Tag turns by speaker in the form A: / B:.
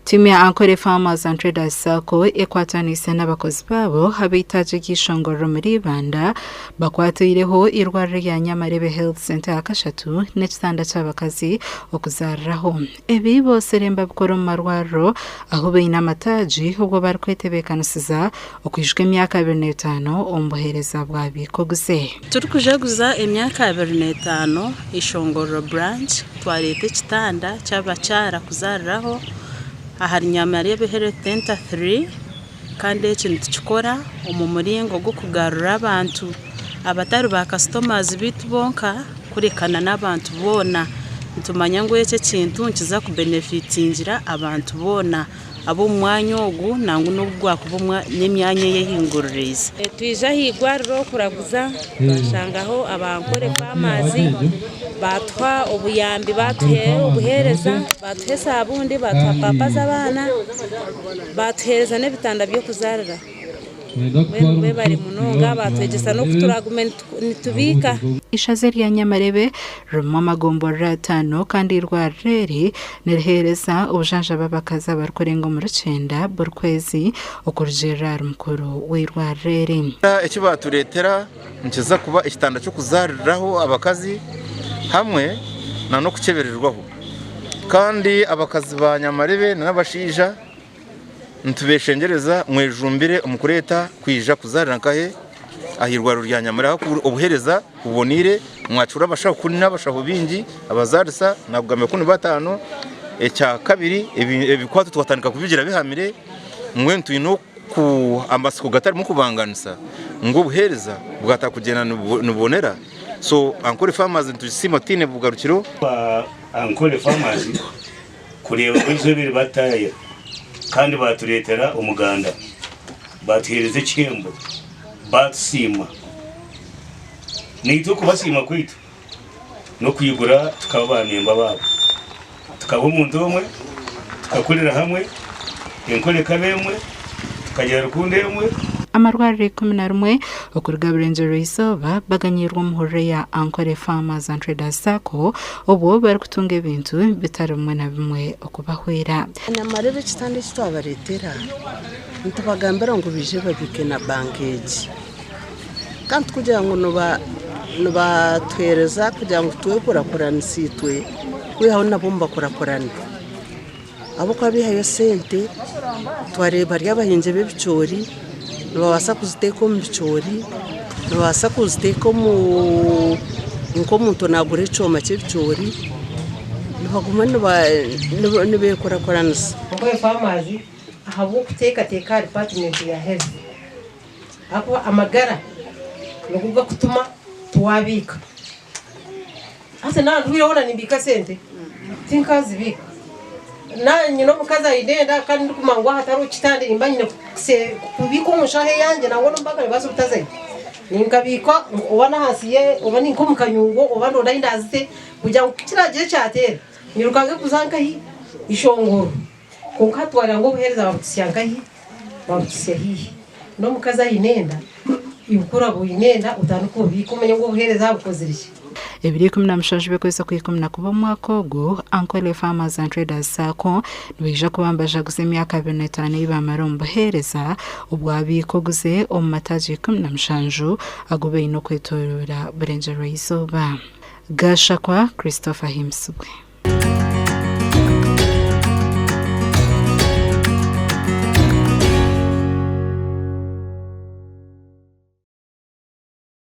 A: Tiimu ya Ankole Farmers and Traders Sacco ekwataniise n'abakozi baabo ab'eitaagi ry'eishongorero omuri Ibanda bakwataireho eirwariro rya Nyamarebe Health Centre ahakashatu n'ekitanda ky'abakazi okuzaariraho. Ebi boosire nibabikora omu marwariro ahu baine amataagi obwo barikwetebeekanisiza okwijuka emyaka 25 omu buheereza bwa Biikoguze.
B: Turikujaguza emyaka 25 Ishongororo Branch twareeta ekitanda ky'abakyara kuzaariraho ahari Nyamarebe Health Centre 3 kandi eki nitukikora omu muringo gw'okugarura abantu abatari ba kasitomazi baitu bonka kureka n'abantu boona. Nitumanya ngu eki ekintu nikiza kubenefitingira abantu boona ab'omu mwanya ogu nangwa n'obu gwakuba n'emyanya eyehinguririize.
C: Twija aha irwariro kuraguza twashangaho abankore famaazi baatuha obuyambi baatuha obuheereza baatuha esabuuni baatuha pampa z'abaana baatuheereza n'ebitanda by'okuzaariraho. Mbwenu mwebare munonga baatwegyesa n'oku turaagume nitubiika.
A: Ishaza erya Nyamarebe ririmu amagomborora ataano kandi eirwariro eri niriheereza obujanjabi abakazi abarikurenga omuri kyenda buri kwezi okurugiirira ahari mukuru w'eirwariro eri.
D: Eki baatureetera nikiza kuba ekitanda ky'okuzaariraho abakazi hamwe n'okukyebererwaho kandi abakazi ba Nyamarebe n'abashaija Nitubeshengyereza mwejumbire omu kureeta kwija kuzaarira nkahe aha irwariro rya Nyamurere ahakuba obuheereza buboneire, mwacuura abashaho kunu n'abashaho baingi abazaarisa nakugambira kunu bataano. Ekyakabiri ebikwato twatandika kubigira bihamire mbwenu twine amatsiko gatarimu kubanganisa ngu obuheereza bwatandika kugyenda nibubonera so Ankole Farmers nitugisiima tutaine bugarukiro.
E: Ankole Farmers kureeba ngu eizooba eri baatutaayayira kandi baatureetera omuganda, baatuheereza ekihembo, baatusiima. Naitwe okubasiima kwaitu n'okwigura tukaba baamemba baabo, tukaba omuntu omwe, tukakurira hamwe, enkora ekaba emwe, tukagira rukundo emwe.
A: Amarwariro 11 okuruga Burengyerwa-izooba baganyiirwe omu hurire ya Ankole Farmers and Traders Sacco obwo barikutunga ebintu bitari bimwe na bimwe okubahwera.
F: Nyamarebe ekitanda eki twabareetera nitubagambira ngu baije babiike na banka egi. Kandi tikugira ngu nibatuheereza kugira ngu twekurakuranise itwe kwihaho nabo nibakurakurana. Ahabw'okuba baihayo sente twareeba bari abahingi b'ebicoori nibabaasa kuziteeka omu bicoori, nibabaasa kuziteeka omu nk'omuntu naagura ekyoma ky'ebicoori nibaguma nibeekurakuranisa.
G: Ankole Farmers ahabw'okuteekateeka aha dipatimenti ya health ahakuba amagara nigo gakutuma twabiika. Hati naaba ndwaire hoona nimbiika sente? Tinkazibiika. Naaba nyine omukazi aine enda kandi ndikumanya ngu aha tariho kitanda nimba nyine kubiika omu nshaho eyangye nangwa n'omu banka nibabaasa obutazayo. Ninkabiika oba n'ahansi ye oba ni nk'omu kanyungu oba ndonde ahu ndaazite kugira ngu ku kiraagira ekyateera nyirukange kuza nkahi? Ishongoro. Kwonka hati twareeba ngu obuheereza baabututsya nkahi? Baabututsya haihi. N'omukazi aine enda, iwe ku oraabe oine enda otandike obiike omanye ngu obuheereza bukozire ki.
A: Ebiro 17 by'okwezi okw'ikumi na kuba omwaka ogu, Ankole Farmers and Traders Sacco nibaija kuba nibajaguza emyaka 25 ei baamara omu buheereza obwabiikoguze omu mataagi 17 agu baine okwetooroora Burengyerwa-izooba. Gashakwa Christopher Ahimbisibwe.